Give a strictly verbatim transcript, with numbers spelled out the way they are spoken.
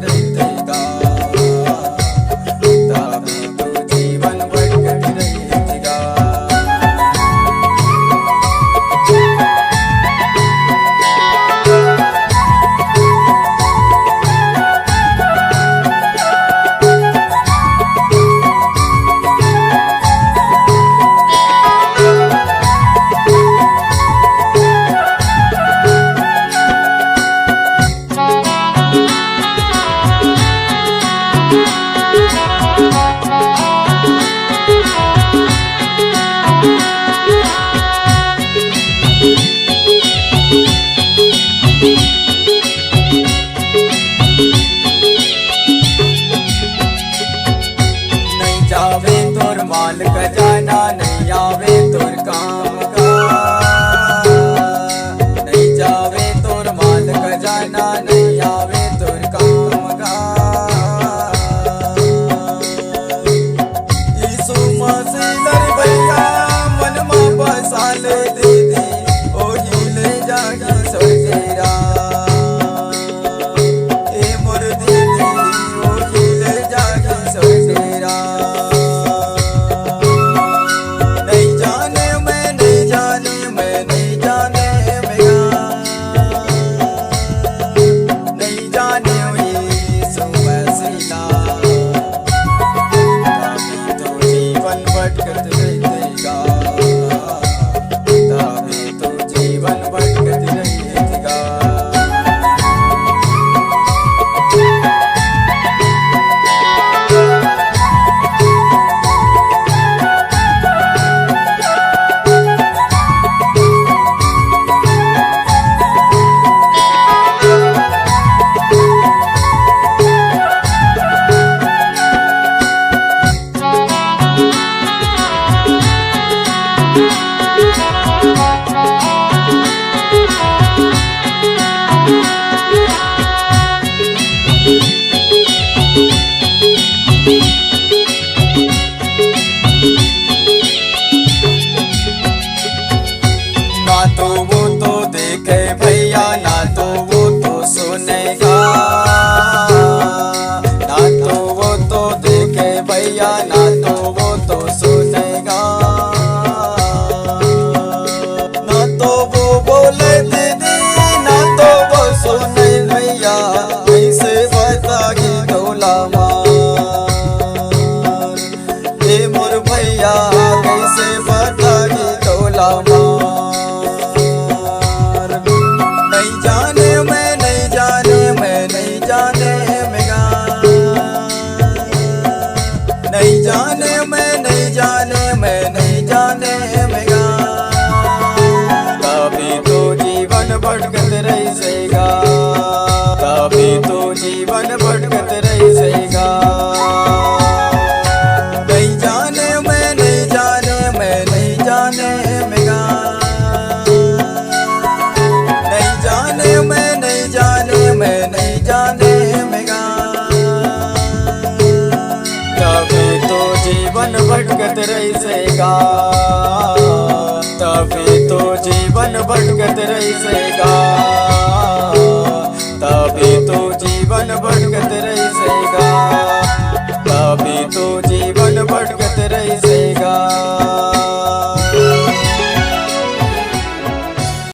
रहिथे गा, तभी तो जीवन भटकत रहिथे गा। नइ जावे तोर माल खजाना, नइ आवे तोर काम का। नइ जावे तोर माल खजाना, नइ आवे तोर काम का। यीशु मसीह ल रे भैया, मन म बसा ले दीदी, ओही ले जाही स्वर्ग राज। ए मोर दीदी, ओही ले जाही स्वर्ग राज। नइ जाने मैं, नइ जाने मैं, नइ जाने मैं, नइ जाने यीशु मसीह ला। तभी तो जीवन भटकत रहिथे गा, तभी तो जीवन भटकत रहिथे गा। ना तो वो तो देखे भैया, ना तो वो तो सुनेगा। ना तो वो तो देखे भैया, ना तो वो तो सुनेगा। ना तो वो बोले दीदी, ना तो वो सुने भैया, कैसे बताही तोला मार। ए मोर भैया, कैसे बताही तोला मार। नइ जाने मैं, नइ जाने मैं, नइ जाने मैं गा। नइ जाने मैं, नइ जाने मैं, नइ जाने मैं गा। तभी तो जीवन भटकत रहिसे गा, तभी तो जीवन भटकत रहिसे गा। नइ जाने मैं, नइ जाने मैं, नइ जाने मैं गा। नइ जाने मैं, नइ जाने मैं, नइ जाने मैं गा। तभी तो जीवन भटकत रहिसे गा, तभी तो जीवन भटकत रहिसे गा, तभी तो जीवन भटकत